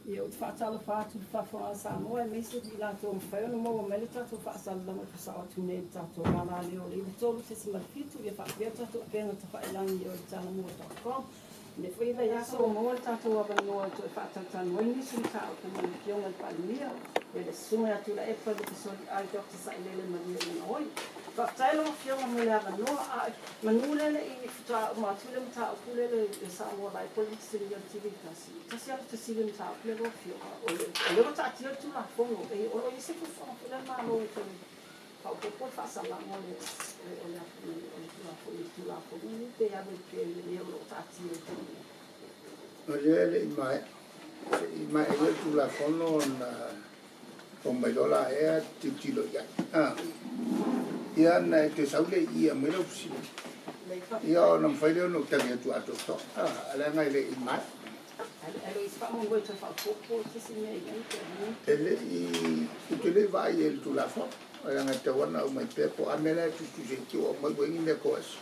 Ia, ou te faatalofa atu i le faafofoga a Samoa aemaise i latou ua mafai ona maua mai le tatou faasalalauga e fasao atu nei i le tatou alaleo o le 93.7, ia faapea le tatou upega tafailagi o le talamua.com. I lenei foi vaiaso ua maua le tatou avanoa e toe faatalatalanoa ai nisi o mataupu ma le Afioga i le Palemia, le Susuga ia Tuilaepa Lupesoliai Dr. Sailele Malielegaoi. Faafetai lau Afioga mo le avanoa, a manu lea le i faatoa uma atu le mataupu lea le Samoa Live po o le fesiligia o le TV 1. Tasi lava le fesili mataupu lea lau Afioga, o lea ua taatia le Tulafono, o lo o i ai se fuafuaga foi lea a le Malo e toe faaopoopo le faasalaga o le Tulafono lenei pe alu ai pea i le mea o lo o taatia i le taimi nei? O lea e le i maea, se i maea ia le Tulafono ona omai loa la ea tilotilo i ai. Ia ona e toe sau lea i i e aumai lau fesili. Ia ona mafai lea ona ou tali atu atoatoa, leaga e le i maea. E le i, ou te le i vaai i ai i le Tulafono, leaga e tatau lava ona aumai pea po o a mea la e tusitusi ai te i ua aumai ua i ai ni mea toese.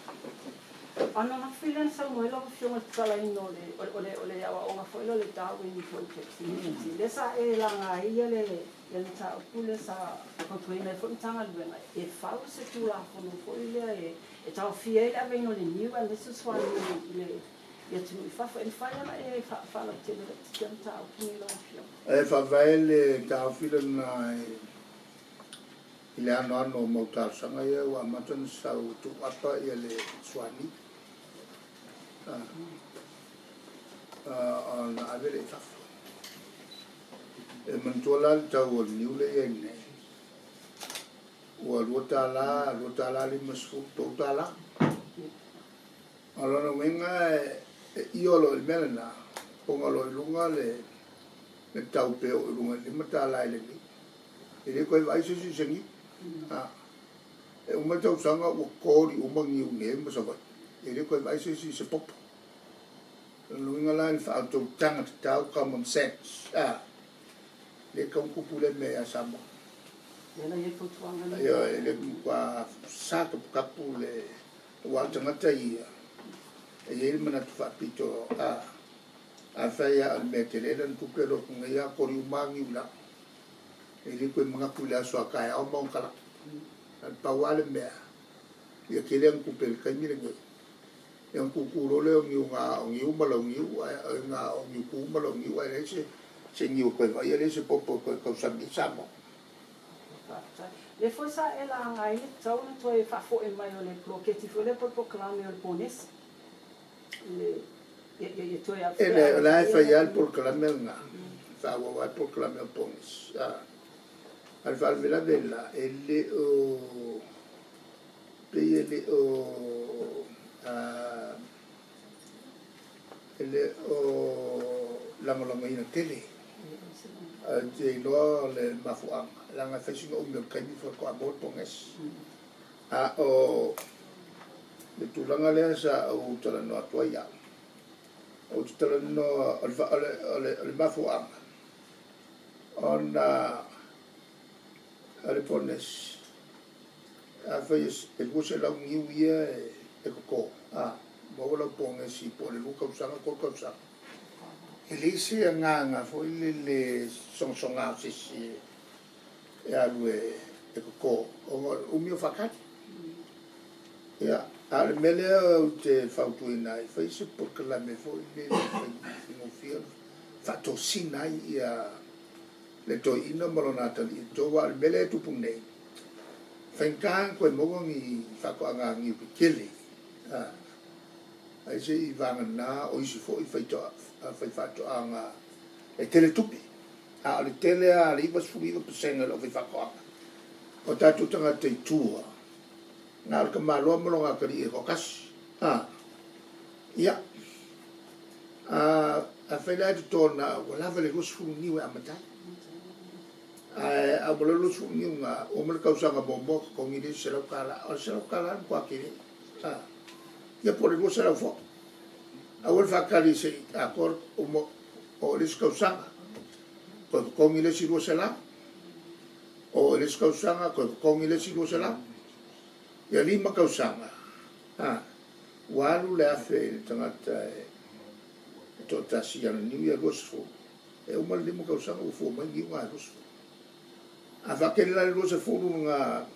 Ona na lea na saunoa ai lau Afioga i le tatalaina o le, o le, o le aoaoga foi lea o le Darwin Project Initiative, lea sa e laga ai le, le mataupu lea sa fautuaina ai foi le Matagaluega e fau se Tulafono foi lea e, e taofia ai le aveina o le niu aemaise o suaniu i le i atunuu i fafo. E mafai ona e faalautele laitiiti le mataupu lenei lau Afioga? E faavae le taofi lena i le anoano o mau talosaga ia ua amata ona sau tuuapa ia le suani ona ave lea i fafo. E manatua la le tau o le niu lea e i ai nei, ua $2, $2.50, $3. O lona uiga e io loa i le mea lena, ona o lo o i luga le tau pe oo i luga i le $5 i le niu. E le toe vaai se isi i se niu. E uma le tausaga ua koli uma niu i inei ma Savaii. E le toe vaai se isi i se popo. O lona uiga la i le faautautaga tatau, common sense, a, le tatau ona tupu lea mea ia Samoa. Ioe, e le matua sa taputapu le, aua o le tagata ia, e i ai le manatu faapito, a, afai lava o le mea tele lana tupe, alu atu nei lava koli uma lava niu i lalo. E le toe manatu i le aso a taeao ma ona talaatu. Na o le pau lava le mea, ia tele ana tupe i le taimi lenei, ia ona tutu loa lea o niu na o niu ma launiu, ae na o niu tu ma launiu, ae leai se niu e toe vaaia, leai se popo e toe tausami ai Samoa. Faafetai. Lea foi sa e laga ai le tatau ona toe faafoe mai o le poloketi foi lea po o le polokalame o le ponesi. E leai, o la e fai lava le polokalame lena, e faaauau lava le polokalame o ponesi. A o le faalavelave la, e le o, pei e le o, e le o lagolagoina tele. Ou te iloa o le mafuaaga, leaga e fai sina umi o le taimi faatoa maua le ponesi. A o le tulaga lea sa ou talanoa atu ai au, ou te talanoa, o le, o le, o le, o le mafuaaga, ona o le ponesi, afai e 200 niu ia e toto, a, maua lau ponesi po o le 2 tausaga, 3 tausaga, e leai se agaga foi lele sogasoga o se isi e alu e toto ona o le umi o faatali. Ia, a o le mea lea ou te fautuaina ai, fai se polokalame foi lele e faigofie ona faatosina ai ia le toeaina ma lona atalii e toto, aua o le mea lea e tupu nei, faigata ona toe maua ni faatoaga niu tetele, ai se i vagana o isi foi faifaatoaga e tele tupe. A o le tele lava, le 99% o le aufaifaatoaga o tatou tagata i tua, na o le tamaloa ma lona atalii e toatasi. A, ia, a, afai la e toto na ua lava le 20 niu e amata ai. Ae a uma loa le 20 niu na, ua uma le tausaga muamua totogi le isi $100. O le $100 le matua tele. A, ia po o le 200 foi. Aua le faatali se i atoa uma oo i le isi tausaga, toe totogi le isi 200, oo i le isi tausaga, toe totogi le isi 200. Ia 5 tausaga, a, ua alu le $1,000 i le tagata e toatasi i ana niu ia 20. E uma le 5 tausaga ua fua mai niu na e 20. A faatele la le 20 na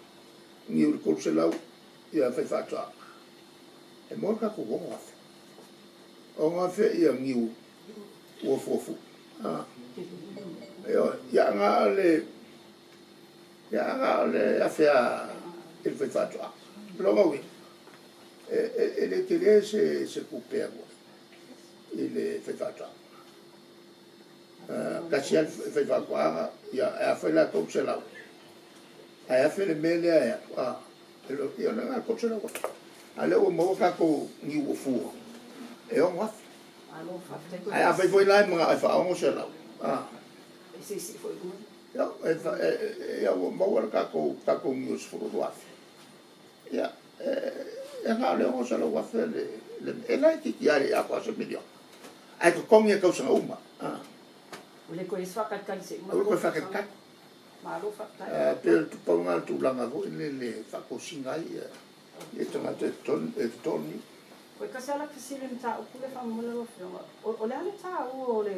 niu i le 300 ia faifaatoaga, e maua le tatou 6,000. 6,000 ia niu ua fuafua. Ioe, ia na o le ia na o le afe a i le faifaatoaga. O lona uiga, e le tele se tupe e alu ai i le faifaatoaga. Tasi lava le faifaatoaga, ia e afai la 300, ae afe le mea lea e alu, a, ia na o le $300,000. A o lea ua maua tatou niu ua fua, e 6,000. Ae afai foi la e manao e faa-600, a, ia, ua maua le tatou niu e 12,000. Ia, e na o le $600,000 le, e laitiiti lava e le i atoa se miliona. Ae totogi e tausaga uma. Ua le toe i ai se faatalitali se i uma. Ua le toe faatalitali. Malo faafetai. E pei o le pau lena o le tulaga foi lele e faatosina ai ia tagata e toto le niu. Ua tasi lava lau fesili i le mataupu lea faamolemole lau Afioga. O le a le taua o le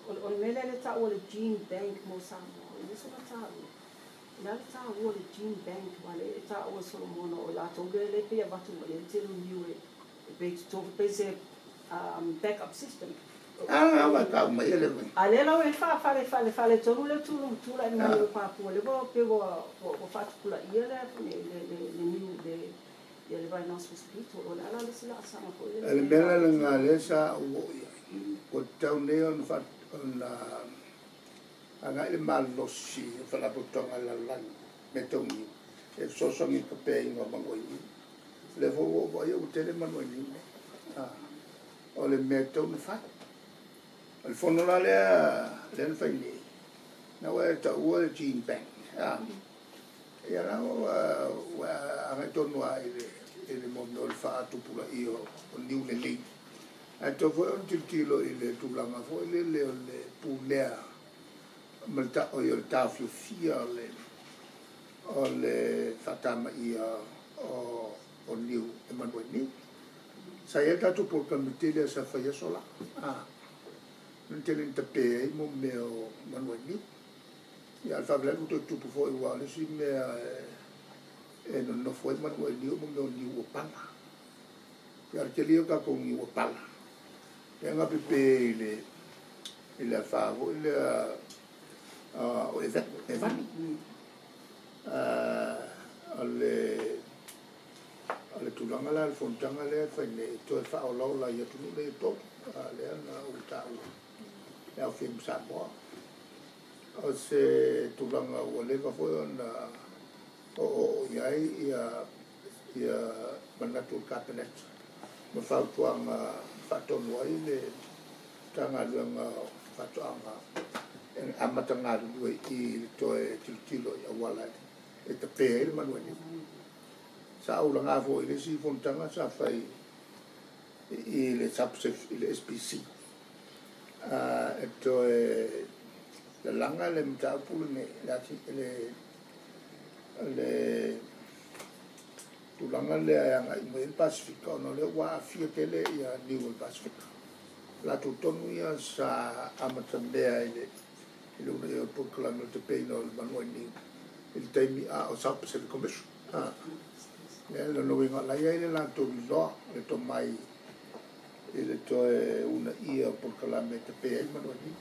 o le mea lea e taua o le gene bank mo Samoa? E i ai sona taua? O le a le taua o le gene bank aua o lea e taua e Solomona o i latou lea e pei e avatu uma i ai le tele o niu e pei e toto pei se back up system. A ua tau mai le mea. A lea la ua i ai le faaletonu lea tulai mai o Papua lea ua pei ua faatupulaia le niu le ia le rhinoceros beetle. O le a la le isi laasaga foi lea? O le mea la lena lea sa ou oo i ai. Ua tatau nei ona agai le malosi o Faalapotopotoga a le Lalolagi mea tau niu e fesoasoani i le tapeaina o manu ainiu. O lea foi ua ou vaaia ua tele manu ainiu nei. O le mea e tatau ona fai. O le fono la lea lea na fai nei, na ua e taua le gene bank. Ia la ua agai tonu lava i le mea o le faatupulaia o niu lelei. Ae tatau foi ona tilotilo i le tulaga foi lele o le pulea ma le o le taofiofia o le faatamaia o niu e manu ai niu. Sa i ai le tatou polokalame tele sa fai aso la. Na tele ina tape ai mo mea o manu ai niu. Ia, a o le faalavelave ua toe tupu foi aua o le isi mea e nonofo ai manu ainiu mo mea o niu ua pala. Ia, o le tele ia o tatou niu ua pala, lea na pepe i le afa foi lea o Evani. O le tulaga la o le fonotaga lea e fai nei, e toe faaolaola i atunuu nei e tolu, lea na ou taua e aofia ai ma Samoa. O se tulaga ua leva foi ona oooo i ai ia manatu o le Kapeneta ma fautuaga faatonu ai le Matagaluega o Faatoaga e amata galulue i le toe tilotilo i auala e tape ai le manu ainiu. Sa ou laga foi i le isi fonotaga sa fai i le South Pacific i le SPC e toe lalaga le mataupu lenei le tulaga lea e agai mai ai le Pasefika ona o lea ua aafia tele ia niu o le Pasefika. O latou tonu ia sa amatamea i le uunaia o le polokalame o le tapeina o le manu ainiu i le taimi a o South Pacific Commission. Lea lona uiga o la e i ai le latou iloa le tomai i le toe uunaia o polokalame e tape ai manu ainiu.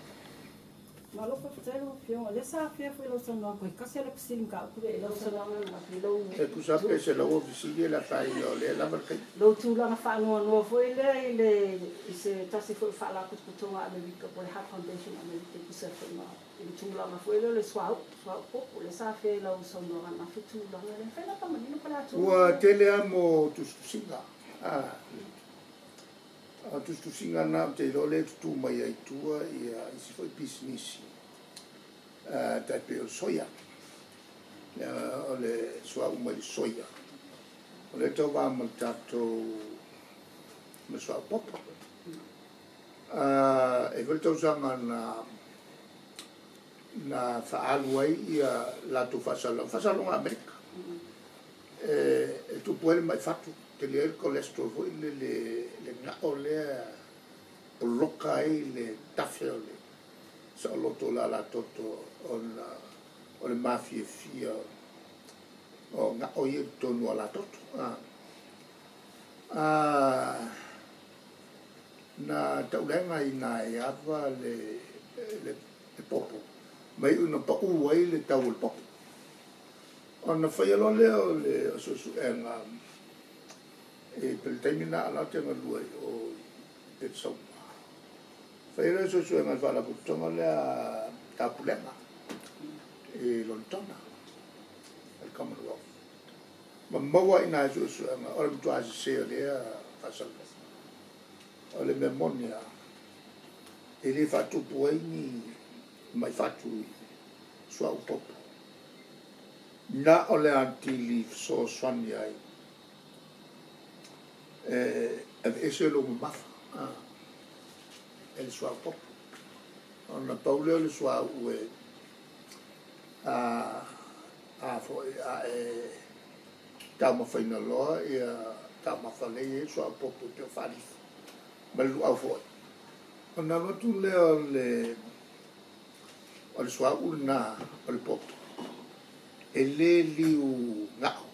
Malo faafetai lau Afioga. O lea sa afea foi i lau saunoaga, toe tasi lava le fesili mataupu lea i lau saunoaga ananafi i lou E tusa pe 100 fesili e le afaina o lea e lava le taimi. Lou tulaga faanoanoa foi lea i le i se tasi foi o Faalapotopotoga a Amerika po o le Heart Foundation a Amerika e tusa ai foi ma i le tulaga foi lea o le suauu, suauu popo. Lea sa afea i lau saunoaga ananafi le tulaga lea. Fai la faamanino po o le a tonu. Ua tele lava mo tusitusiga. O tusitusiga na ou te iloa o lea e tutū mai ai i tua ia isi foi pisinisi tai pei o le soia. O le suauu mai le soia, o lea e tauva ma le tatou ma le suauu popo. E i ai foi le tausaga na faaalu ai ia latou faasalalauga, faasalalauga a Amerika, e tupu ai le mai fatu, tele ai le cholesterol foi lele, le gao lea poloka ai le tafe o le. Saoloto o le alatoto ona o le mafiafia o gao ia i totonu o alatoto. Na taulega i ina e ava le popo ma iu ina pau ai le tau o le popo. Ona faia loa lea o le suesuega i le taimi lena a o la ou te galue i o i Pelesauma. Faia loa le suesuega i le faalapotopotoga lea Taupulega i Lonetona, le Commonwealth. Ma maua ai i ina i suesuega o le matua sese o lea faasalalauga. O le mea moni lava, e le faatupu ai ni mai fatu i suauu popo. Na o le atili fesoasoani ai e aveese lou mamafa e le suauu popo. Ona pau lea o le suauu e a foi a e taumafaina loa ia taumafa lea e i ai le suauu popo e pei o faalifu ma le luau foi. Ona alu atu lea o le suauu lena o le popo e le liu gao,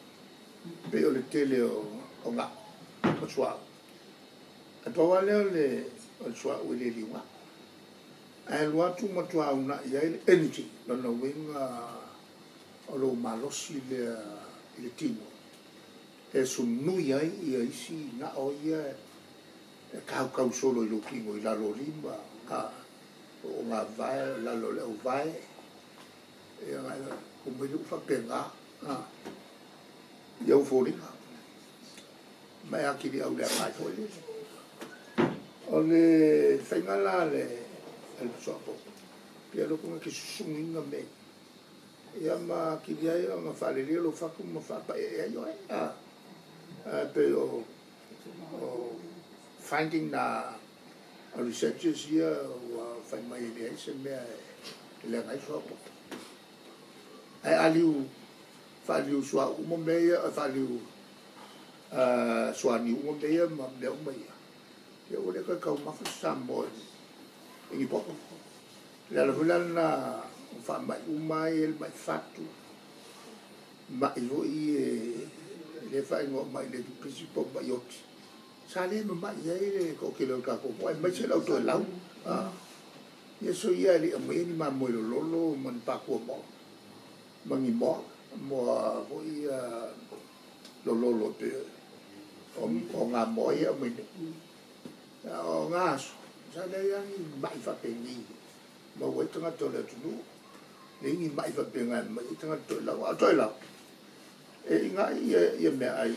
pei o le tele o gao ma suauu. Ae pau lava lea o le suauu e le liu gao. Ae alu atu matua uunai ai le energy, lona uiga o lou malosi lea i le tino e sunui ai ia isi gao ia e kaukau solo i lou tino i lalo o lima, o gavae, o lalo o le auvae, ia kumai lea ua faapena i ou foliga, ma e atili auleaga ai foi lele. O le faiga la a le suauu popo, e alu atu na te susunuina mea ia, ia ma atili ai ona faaleleia lou fatu ma faapaiaia ai oe. Ae pei o finding na a researchers ia ua fai mai e leai se mea e leaga ai le suauu popo. Ae a liu faaliu suauu uma mea ia, faaliu suaniu uma mea ia ma mea uma ia, ia ua le toe taumafa se Samoa i ni popo. O le ala foi la lena o faamai uma lava ia e i ai le mai fatu, mai foi ia lea e faaigoa o mai le pipisi po o mai oti, sa le mamai ai le toatele o le tatou atunuu, aemaise le au toelau. Ia soia e le i aumaia ni mamoe lololo ma ni patua moa, ma ni moa, moa foi ia lololo e pei o gamoa ia e aumai nei. A o na aso, sa leai lava ni mai faapenei e maua ai tagata o le atunuu, leai ni mai faapena e mamai ai tagata toelau. A o toelau, e inai ia meaai,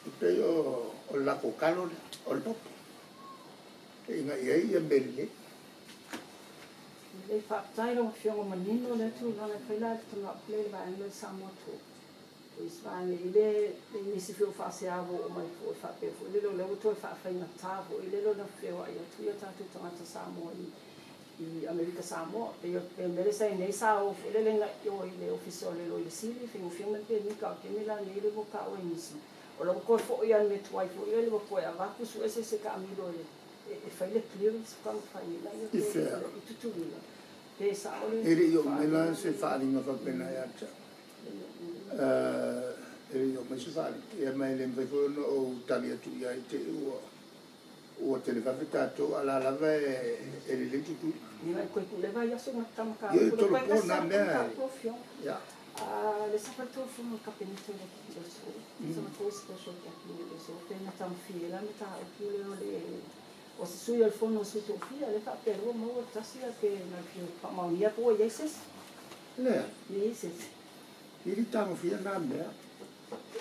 e pei o le latou talo lea, o le popo, e inai ai ia mea lelei. Lelei, faafetai lau Afioga, manino lea tulaga. E fai la le mataupu lea i le vaega lea o le Samoa Tour. O isi vaega i le nisi foi o faasea ua oo mai foi faapea foi lele o lea ua toe faafaigata foi lele ona feoai atu ia tatou tagata Samoa i Amerika Samoa. Pei o le mea lea sa i ai nei, sa o foi lele agai i o i le Ofisa o le Loia Sili, faigofie ma le pemita. A o le taimi la lenei lea ua taua e nisi, o la ua toe foi lava i le mea tuai foi lele, ua toe avatu sue se isi e taamilo e fai le clearance faatoa mafai ai lea I fea? I Tutuila. Pe sao le E le i oo mai la se faaaliga faapena ia te au. E le i oo mai se faaaliga. Ia ma e le mafai foi ona ou tali atu i ai i te i ua televave tatou, a o la lava e lelei Tutuila. Ia, e toe le vaiaso na Ia, e tolopo na mea. Ia. Le sa fale fono le Kapeneta i le aso, sa matou special cabinet i le aso, pe na taumafai la mataupu lea o le o se sui o le fono o Sui Tofia, le faapea ua maua le tasi pe na fia faamaonia po ua i ai se isi. Lea. I ai se isi. E le tagofia na mea.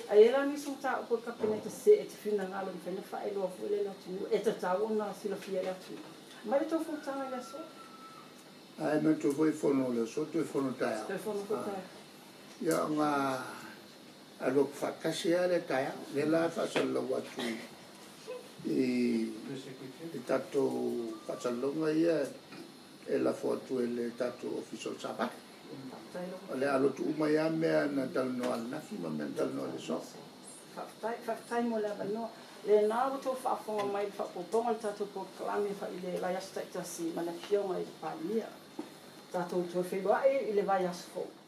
Ae la nisi mataupu o le Kapeneta se e te finagalo e mafai ona faailoa foi le atunuu e tatau ona silafia e le atunuu. Mai le tou fonotaga i le aso. Ae manatua foi fono o le aso, toe fono taeao. Toe fono foi taeao. Ia, ona alu atu faatasi lava le taeao. Lea la faasalalau atu i tatou faasalalauga ia e lafo atu e le tatou Ofisa o le Savali. Faafetai lau. O le alu atu uma ia mea na talanoa ananafi ma mea na talanoa i le aso. Faafetai, faafetai mo le avanoa. Lena ua tou faafofoga mai i le faaopoopoga o le tatou polokalame i le vaiaso taitasi ma le Afioga i le Palemia. Tatou toe feiloai i le vaiaso fou.